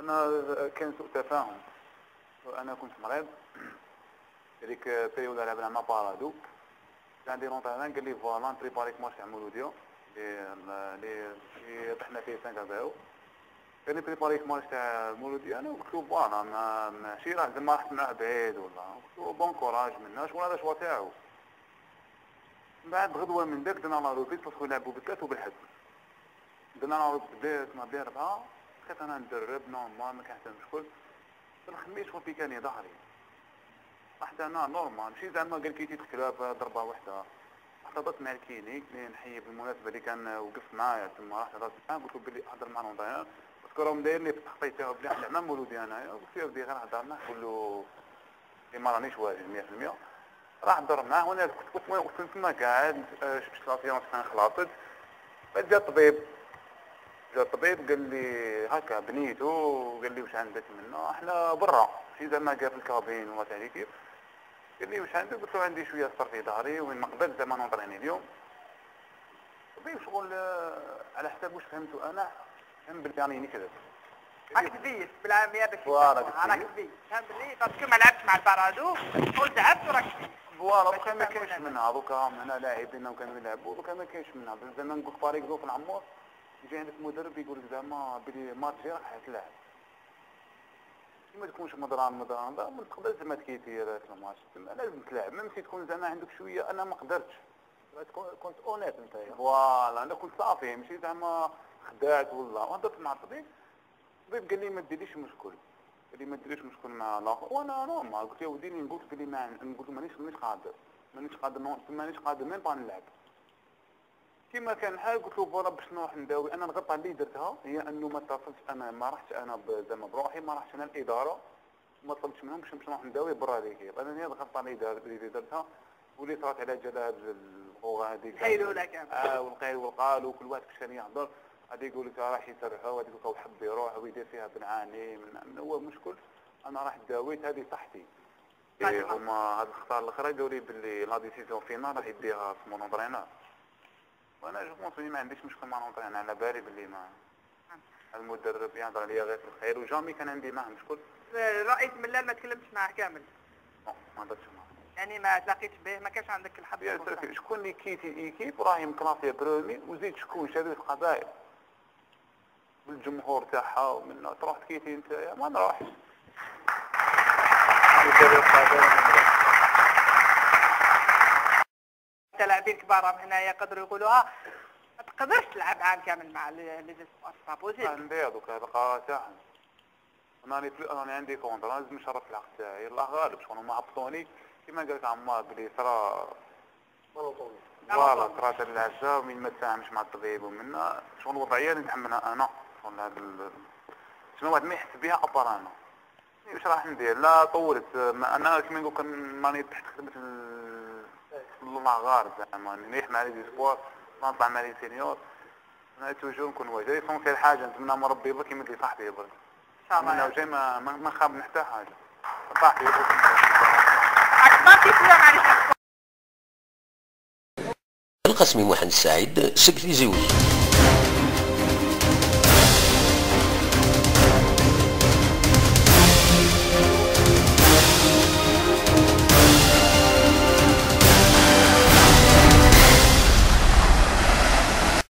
انا كان سوء تفاهم، انا كنت مريض هذيك période لعبنا مع بارادو، عندي l'entraîneur قال لي voilà نبريباريك ماتش تاع مولوديا اللي طحنا فيه 5-0، قال لي بريباريك ماتش تاع مولوديا. انا قلت له voilà ماشي راه زعما رحت معاه بعيد ولا، قلت له bon courage منا شغل هذا choix تاعو. من بعد غدوه من داك درنا la reprise parce que لعبوا بالثلاث وبالحد، درنا la reprise تما باربعة، بقيت انا ندرب normal ما كان حتى مشكل. الخميس شغل بيكاني ظهري، رحت انا normal ماشي زعما قال كي تكلاب ضربه واحدة، رحت هضرت مع ال kiné اللي نحيي بالمناسبة اللي كان وقف معايا تما، رحت هضرت معاه قلت له بلي هضر مع l'entraîneur parce que راهم دايرني في التخطيط تاعو بلي نلعب مع مولودي انايا، قلت له يا ودي غير هضر معاه قول له ما رانيش واجد 100%. راح هضر معاه وانا كنت تما قاعد شفت la séance كان خلاصت. بعد جا الطبيب، جا الطبيب قال لي هكا بنيتو، قال لي واش عندك منا احنا برا شي زعما قال في ال cabine ولا تاع l'équipe، قال لي واش عندك؟ قلت له عندي شوية سطر في ظهري وين ما قدرت زعما نونطريني اليوم. الطبيب شغل على حساب واش فهمته انا فهم بلي راني نكذب. راك تبيس بالعامية باش راك تبيس، فهم بلي parce que ما لعبتش مع البارادو وزعبت وراك تبيس. voilà دوكا ما كاينش منها، دوكا هنا لاعبين وكانوا يلعبوا دوكا ما كاينش منها. زعما نقول par exemple عمور يجي عندك مدرب يقول لك زعما بلي ماتش راح تلعب، كي ما تكونش مضران مضران ما تقدرش زعما تكيتي هذاك الماتش، لازم تلعب même si تكون زعما عندك شوية. انا ما قدرتش، كنت honnête انت. voilà انا كنت صافي ماشي زعما خدعت ولا. وهضرت مع الطبيب، الطبيب قال لي ما ديريش مشكل، قال لي ما ديريش مشكل مع الاخر، وانا normal قلت له وديني نقول بلي ما نقول مانيش قادر، مانيش قادر مانيش قادر même pas نلعب كيما كان الحال. قلت له voilà باش نروح نداوي. انا الغلطة اللي درتها هي انه ما اتصلتش انا، ما رحتش انا زعما بروحي، ما رحتش انا الادارة، ما طلبتش منهم باش نروح نداوي برا l'équipe. انا هي الغلطة اللي درتها واللي صارت على جال هاد الغوغه هذيك الحيلوله كامل والقيل والقال وكل واحد كيفاش كان يهضر، غادي يقول لك راح يسرحوا، وغادي يقول لك حب يروح ويدير فيها بنعاني من هو مشكل. انا راح داويت هذه صحتي. هما هاد الخطار الاخرى قالوا لي باللي la décision finale راح يديها في mon entraîneur، وانا je pense ما عنديش مشكل مع l'entraîneur، على بالي باللي ما المدرب يهضر عليا غير في الخير و jamais كان عندي معاه مشكل. رئيس ملال ما تكلمتش معاه كامل؟ non ما هضرتش معاه، يعني ما تلاقيتش به، ما كانش عندك الحظ. شكون اللي quitter équipe راهي مكلاسيه premier، وزيد شكون شبيبة القبائل بالجمهور تاعها ومن تروح تكيتي انت، ما نروحش. لاعبين كبار هنايا يقدروا يقولوها ما تقدرش تلعب عام كامل مع les espoirs، pas possible. عندي دوك هذا القرار تاعهم، انا راني عندي contrat لازم نشرف العقد تاعي، الله غالب شغل هما هبطوني كيما قال لك عمار بلي صرا voilà صرات العشاء ومن ما تفاهمش مع الطبيب ومنا شغل الوضعية اللي نتحملها انا، شغل هذا شنو واحد ما يحس بها à part انا. واش راح ندير؟ لا طولت انا كيما نقول ماني تحت خدمة الله غالب زعما نريح مع les espoirs، نطلع مع les seniors، انا toujours نكون واجد. l'essentiel حاجة نتمنى من ربي برك يمد لي صاحبي برك ان شاء الله. انا وجاي ما نخاف من حتى حاجة، صاحبي القسمي محمد السعيد سكري زوج.